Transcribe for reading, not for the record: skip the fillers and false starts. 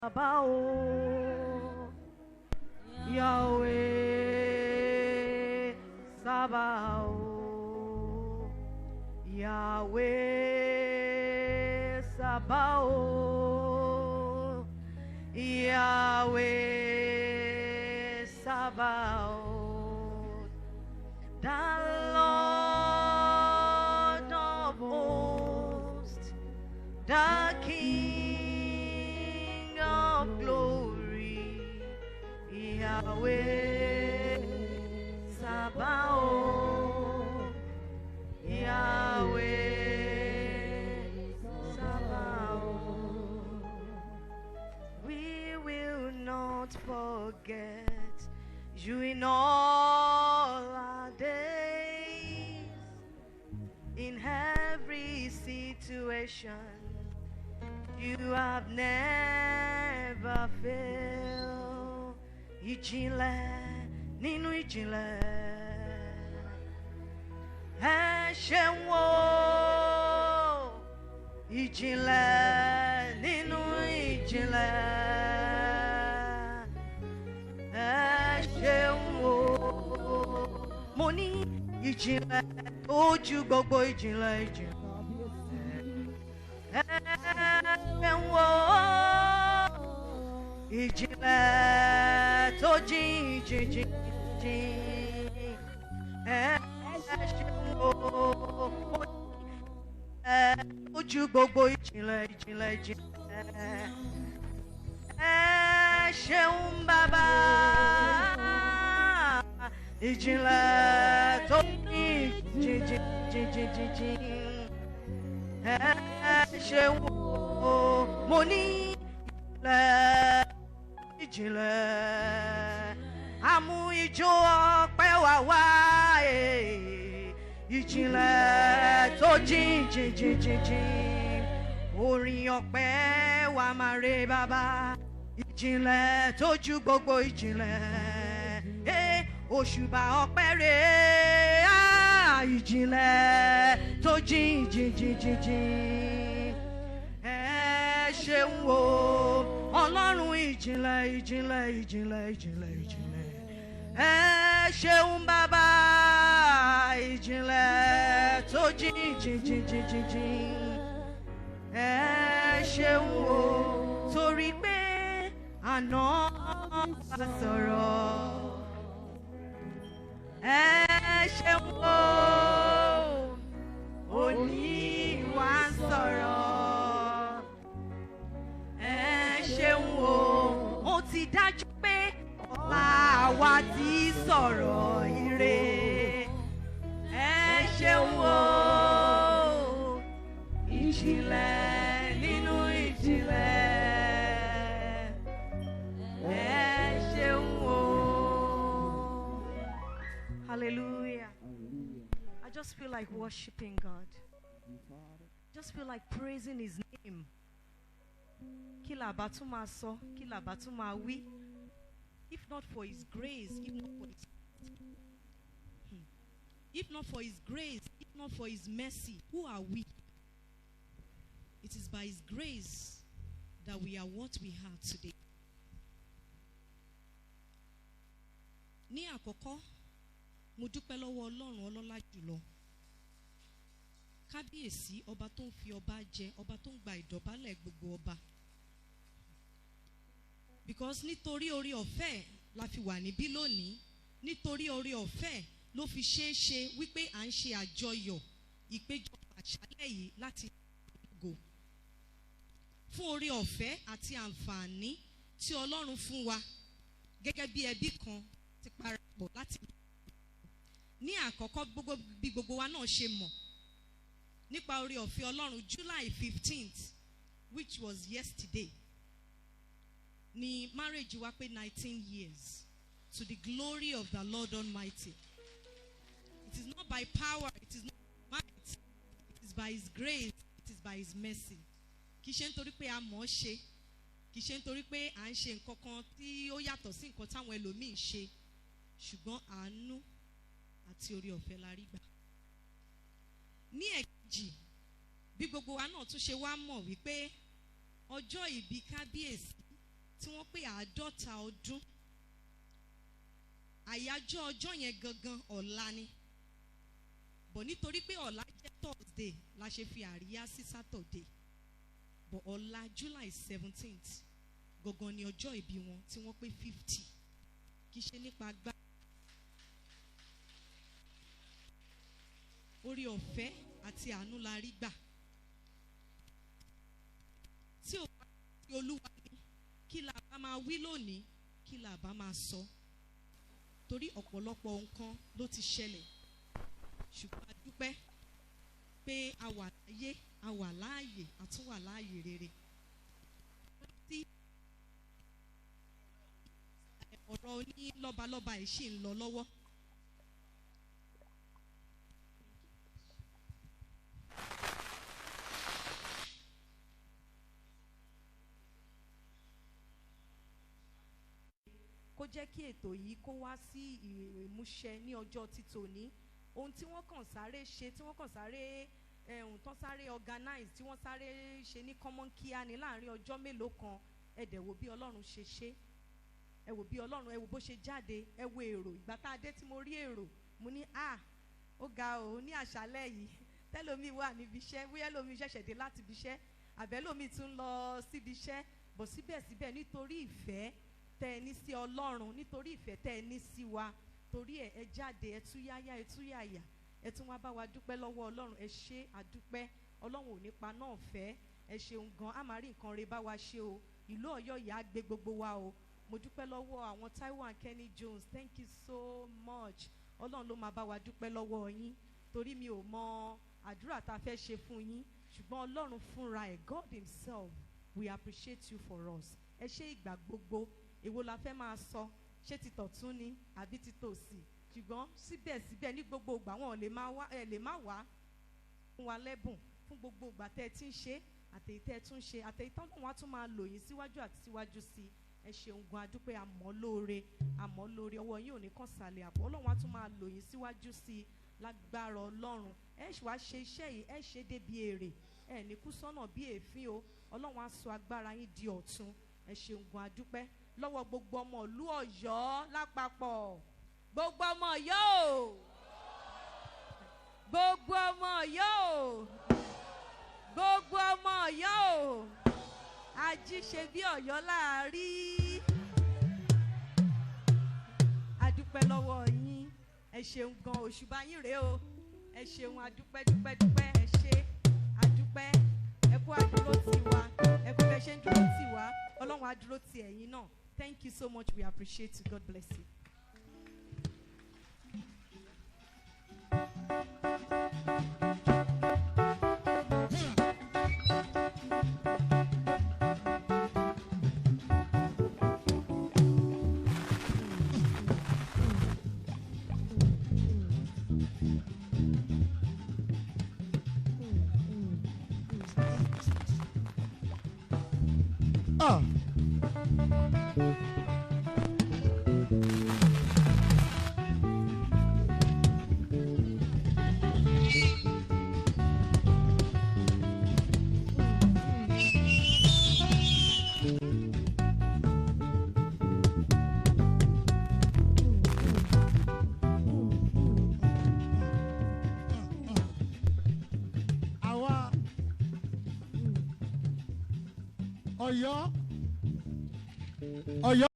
Sabaoth, Yahweh Sabaoth, Yahweh Sabaoth, Yahweh Sabaoth, the Lord of hosts, the King of glory, Yahweh Sabaoth, Yahweh Sabaoth. We will not forget you in all our days, in every situation. You have never failed. Ìjìnlẹ̀ nínú ìjìnlẹ̀. Ẹ ṣeun o. Ìjìnlẹ̀ nínú ìjìnlẹ̀. Ẹ ṣeun o. Mo ní ìjìnlẹ̀ tó ju gbogbo ìjìnlẹ̀ ìjìnlẹ̀. Ẹ ṣeun o. Ìjìnlẹ̀ tó jìn jìn jìn jìn. Ẹ ṣeun o. Mo ní ẹ tó ju gbogbo ìjìnlẹ̀ ìjìnlẹ̀ ìjìnlẹ̀. Ẹ ṣeun bàbá. Ìjìnlẹ̀ tó jìn jìn jìn jìn jìn jìn jìn. Ẹ ṣeun o. Mo ní ìjìnlẹ̀ ìjìnlẹ̀. Àmú ijó ọpẹ́ wá wá. Ìjìnlẹ̀ tó jìn jìn jìn jìn jìn. Orin ọpẹ́ wa máa re bàbá. Ìjìnlẹ̀ tó ju gbogbo ìjìnlẹ̀. Òṣùbà ọpẹ́ rè é. Ìjìnlẹ̀ tó jìn jìn jìn jìn jìn. Ẹ ṣeun o. Ọlọ́run ìjìnlẹ̀ ìjìnlẹ̀ ìjìnlẹ̀ ìjìnlẹ̀ ìjìnlẹ̀. Ẹ ṣeun bàbá. Ìjìnlẹ̀ tó jìn jìn jìn jìn jìn jìn. Ẹ ṣeun o. Torí pé àná bá sọ̀rọ̀. Ẹ ṣeun o. Òní wá ń sọ̀rọ̀. Ẹ ṣeun o. Ó ti dájú pé ọ̀la wa ti sọ̀rọ̀ ire. Ẹ ṣeun o. Ìjìnlẹ̀ nínú ìjìnlẹ̀. Ẹ ṣeun o. Hallelujah. I just feel like worshiping God. Just feel like praising His name. Kí là bá tún máa sọ, kí là bá tún máa wí? If not for His grace, if not for His grace, if not for His mercy, who are we? It is by His grace that we are what we are today. Ní àkọ́kọ́, mo dúpẹ́ lọ́wọ́ Ọlọ́run ọlọ́lá jùlọ. Kábíyèsí ọba tó ń fi ọba jẹ, ọba tó ń gba ìdọ̀bálẹ̀ gbogbo ọba. Because nítorí oore ọ̀fẹ́ la fi wà níbí lónìí, nítorí oore ọ̀fẹ́ ló fi ṣeé ṣe wípé à ń ṣe àjọyọ̀ ìpéjọpọ̀ àṣálẹ̀ yìí láti go. Fún oore ọ̀fẹ́ àti àǹfààní tí Ọlọ́run fún wa gẹ́gẹ́ bí ẹbí kan ti parapọ̀ láti ní àkọ́kọ́ gbogbo bí gbogbo wa náà ṣe mọ̀ nípa oore ọ̀fẹ́ Ọlọ́run. July 15th, which was yesterday, ni marriage wa pé 19 years, to the glory of the Lord Almighty. It is not by power, it is not by might, it is by His grace, it is by His mercy. Kì í ṣe nítorí pé a mọ̀ ọ́ ṣe, kì í ṣe nítorí pé à ń ṣe nǹkan kan tí ó yàtọ̀ sí nǹkan táwọn ẹlòmíín ṣe, ṣùgbọ́n àánú àti oore ọ̀fẹ́ la rí gbà. Ní ẹ̀kejì, bí gbogbo wa náà tún ṣe wá mọ̀ wípé ọjọ́ ìbí kábíyèsí tí wọ́n pé 50 ọdún. Àyájọ́ ọjọ́ yẹn gangan ọ̀la ni, bọ̀ nítorí pé ọ̀la jẹ́ Thursday la ṣe fi àríyá sí Saturday, bọ̀ ọ̀la July 17th gangan ni ọjọ́ ìbí wọn tí wọ́n pé 50. Kì í ṣe nípa agbára, orí ọ̀fẹ́ àti àánú la rí gbà. Tí ò bá sí Olúwa ni, kí la bá máa wí lónìí? Kí la bá máa sọ? Torí ọ̀pọ̀lọpọ̀ nǹkan ló ti ṣẹlẹ̀, ṣùgbọ́n a dúpẹ́ pé a wà láyé, a wà láàyè, a tún wà láàyè rere. Tí ọ̀rọ̀ oní lọ́balọ́ba yìí ṣì ń lọ lọ́wọ́. Kó jẹ́ kí ètò yìí kó wá sí ìmúṣẹ ní ọjọ́ títòní. Ohun tí wọ́n kàn sáré ṣe, tí wọ́n kàn sáré ẹ̀hún tán sáré organize, tí wọ́n sáré ṣe ní common kíá ní láàrin ọjọ́ mélòó kan. Ẹ dẹ̀ wò bí Ọlọ́run ṣe ṣe, ẹ wò bí Ọlọ́run, ẹ wò bó ṣe jáde, ẹ wo èrò. Ìgbà tá a dé tí mo rí èrò, mo ní, "A ó ga o." Ní àṣálẹ́ yìí, tẹ́lómi wà níbi iṣẹ́, bóyá lómi ṣẹ̀ṣẹ̀ dé láti ibi iṣẹ́, àbẹ́lómi tún lọ síbi iṣẹ́, bọ̀ síbẹ̀síbẹ̀, nítorí ìfẹ́ tẹ́ ẹ ní sí Ọlọ́run, nítorí ìfẹ́ tẹ́ ẹ ní sí wa, torí ẹ ẹ jáde, ẹ tú yáyá, ẹ tú yàyà, ẹ tún wá bá wa dúpẹ́ lọ́wọ́ Ọlọ́run. Ẹ ṣé, àdúpẹ́. Ọlọ́run ò nípa náà fẹ́. Ẹ ṣeun gan. A máa rí nǹkan re bá wa ṣe o. Ìlú Ọ̀yọ́ yìí á gbé gbogbo wa o. Mo dúpẹ́ lọ́wọ́ àwọn Taiwo and Kenny Jones. Thank you so much. Ọlọ́run ló máa bá wa dúpẹ́ lọ́wọ́ yín, torí mi ò mọ àdúrà tá a fẹ́ ṣe fún yín, ṣùgbọ́n Ọlọ́run fúnra ẹ̀, God himself, we appreciate you for us. Ẹ ṣé ìgbà gbogbo. Èwo la fẹ́ máa sọ? Ṣé ti tọ̀tún ni àbí ti tòsì? Ṣùgbọ́n síbẹ̀síbẹ̀, ní gbogbo ìgbà, wọn ò lè máa wá, ẹ lè má wá fún wa lẹ́bùn fún gbogbo ìgbà tẹ́ ẹ ti ń ṣe, àtẹ̀yí tẹ́ ẹ tún ṣe, àtẹ̀yí tán wọn á tún máa lò yín síwájú àti síwájú sí i. Ẹ ṣeun gan, adúpẹ́, àmọ́ lóore, àmọ́ lóore. Ọwọ́ yín ò ní kàn sàlẹ̀ àpò. Ọlọ́run á tún máa lò yín síwájú sí i lágbára Ọlọ́run. Ẹ ṣì wá ṣe iṣẹ́ yìí, ẹ ṣe débi èrè, ẹ ní kú sọ́nà bí èéfín o. Ọlọ́run á sọ agbára yín di ọ̀tun. Ẹ ṣeun gan, adúpẹ́ lọ́wọ́ gbogbo ọmọ ìlú Ọ̀yọ́ lápapọ̀. Gbogbo ọmọ Ọ̀yọ́ o, gbogbo ọmọ Ọ̀yọ́ o, gbogbo ọmọ Ọ̀yọ́ o, ají ṣe bí Ọ̀yọ́ láàrí. Adúpẹ́ lọ́wọ́ yín, ẹ ṣeun gan. Òṣùbà yín rèé o. Ẹ ṣeun, adúpẹ́, dúpẹ́, dúpẹ́. Ẹ ṣé, adúpẹ́. Ẹ kú àdúró tì wá, ẹ kú bẹ ṣe ń dúró tì wá. Ọlọ́run á dúró tì ẹ̀yin náà. Thank you so much, we appreciate you. God bless you. Ah. Àwa Ọ̀yọ́, Ọ̀yọ́.